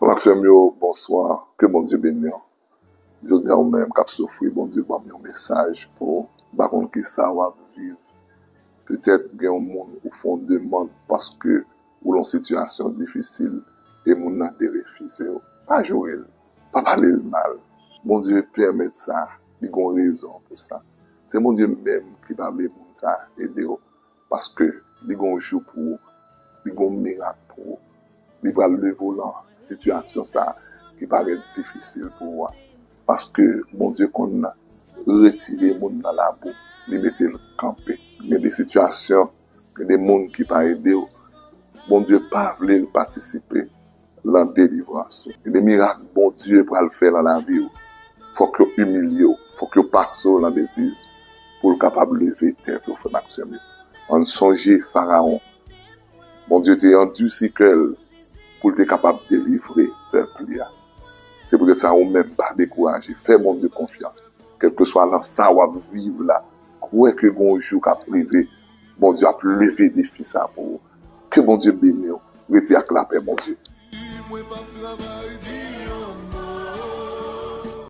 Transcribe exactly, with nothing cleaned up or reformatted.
Frè m ak sè m yo, bonswa. Ke Bondye beni w. Jodi a, ou menm k ap soufri, Bondye ban m yon mesaj pou ou. M pa konn kisa w ap viv. Petèt gen yon moun ou fè yon demann paske ou nan yon sitiyasyon difisil e moun nan derefize w. Pa joure l. Pa pale l mal. Bondye pèmèt sa. Li gen yon rezon pou sa. Se Bondye menm ki pa vle moun sa ede w. Paske li gen yon jou pou ou. Li gen yon mirak pou ou. Li pral leve w nan sitiyasyon sa ki parèt difisil pou ou a. Paske Bondye konn retire moun nan labou. Li mete l kanpe. Gen de sitiyasyon, gen de moun ki pa ede w. Bondye pa vle l patisipe nan delivrans ou. Gen de mirak Bondye pral fè nan lavi w. Fòk yo imilye w. Fòk yo pase w nan betiz pou l kapab leve tèt ou, frè m ak sè m yo. Ann sonje Farawon. Bondye te andisi kè l pou l te kapab delivre pèp li a. Se poutèt sa, ou menm, pa dekouraje. Fè Bondye konfyans. Kèlkeswa nan sa w ap viv la, kwè ke gen yon jou k ap rive, Bondye ap leve defi sa pou ou. Ke Bondye beni w. Rete ak lapè Bondye. Mwen p ap travay di yon